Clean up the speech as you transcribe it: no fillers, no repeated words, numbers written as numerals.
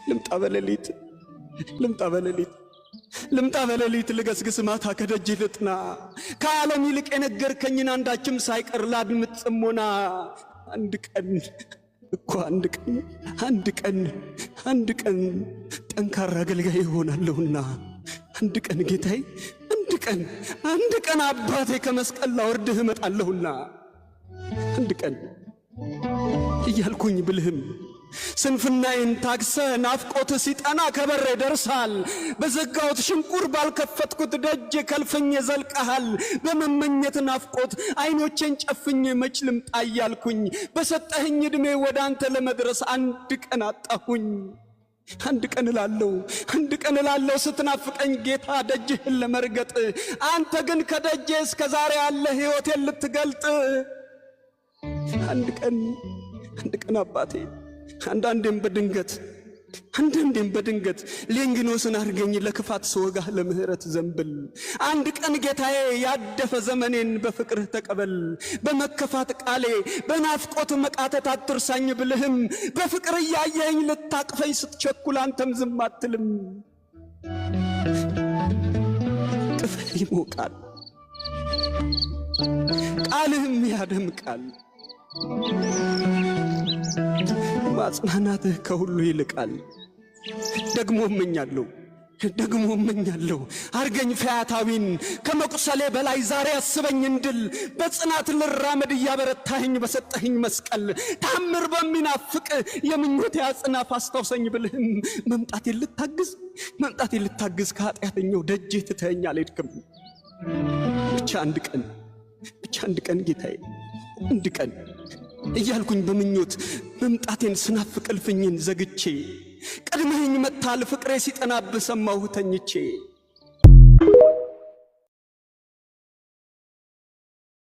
ልምጣ በሌሊት፣ ልምጣ በሌሊት፣ ልምጣ በሌሊት፣ ልገስግስ ማታ ከደጅ ልጥና፣ ከዓለም ይልቅ የነገርከኝን አንዳችም ሳይቀር ላድምጥ ጽሞና። አንድ ቀን እኮ፣ አንድ ቀን፣ አንድ ቀን፣ አንድ ቀን ጠንካራ አገልጋይ እሆናለሁና፣ አንድ ቀን ጌታዬ፣ አንድ ቀን፣ አንድ ቀን አባቴ ከመስቀል ላወርድህ እመጣለሁና፣ አንድ ቀን እያልኩኝ ብልህም ስንፍናዬን ታግሰህ ናፍቆትህ ሲጠና ከበሬ ደርሳል። በዘጋሁት ሽንቁር ባልከፈትኩት ደጅ ከልፍኜ ዘልቀሃል። በመመኘት ናፍቆት አይኖቼን ጨፍኜ መች ልምጣ እያልኩኝ በሰጠኸኝ ዕድሜ ወደ አንተ ለመድረስ አንድ ቀን አጣሁኝ። አንድ ቀን እላለሁ፣ አንድ ቀን እላለሁ ስትናፍቀኝ ጌታ ደጅህን ለመርገጥ፣ አንተ ግን ከደጄ እስከ ዛሬ ያለ ሕይወቴን ልትገልጥ። አንድ ቀን፣ አንድ ቀን አባቴ፣ አንዳንዴም በድንገት፣ አንዳንዴም በድንገት ሌንጊኖስን አድርገኝ ለክፋት ስወጋህ ለምህረት ዘንብል። አንድ ቀን ጌታዬ ያደፈ ዘመኔን በፍቅርህ ተቀበል። በመከፋት ቃሌ በናፍቆት መቃተት አትርሳኝ ብልህም በፍቅር እያየኸኝ ልታቅፈኝ ስትቸኩል አንተም ዝም አትልም። ቅፍህ ይሞቃል፣ ቃልህም ያደምቃል። ማጽናናትህ ከሁሉ ይልቃል። ደግሞ እመኛለሁ፣ ደግሞ እመኛለሁ አርገኝ ፈያታዊን ከመቁሰሌ በላይ ዛሬ አስበኝ እንድል በጽናት ልራመድ እያበረታኸኝ በሰጠኸኝ መስቀል። ታምር በሚናፍቅ የምኞቴ አጽናፍ አስታውሰኝ ብልህም መምጣቴን ልታግዝ፣ መምጣቴን ልታግዝ ከኃጢአተኛው ደጅህ ትተኸኝ አልሄድክም። ብቻ አንድ ቀን፣ ብቻ አንድ ቀን ጌታዬ፣ አንድ ቀን እያልኩኝ በምኞት መምጣቴን ስናፍቅ እልፍኝን ዘግቼ ቀድመኸኝ መጥተሃል። ፍቅሬ ሲጠናብህ ሰማሁ ተኝቼ።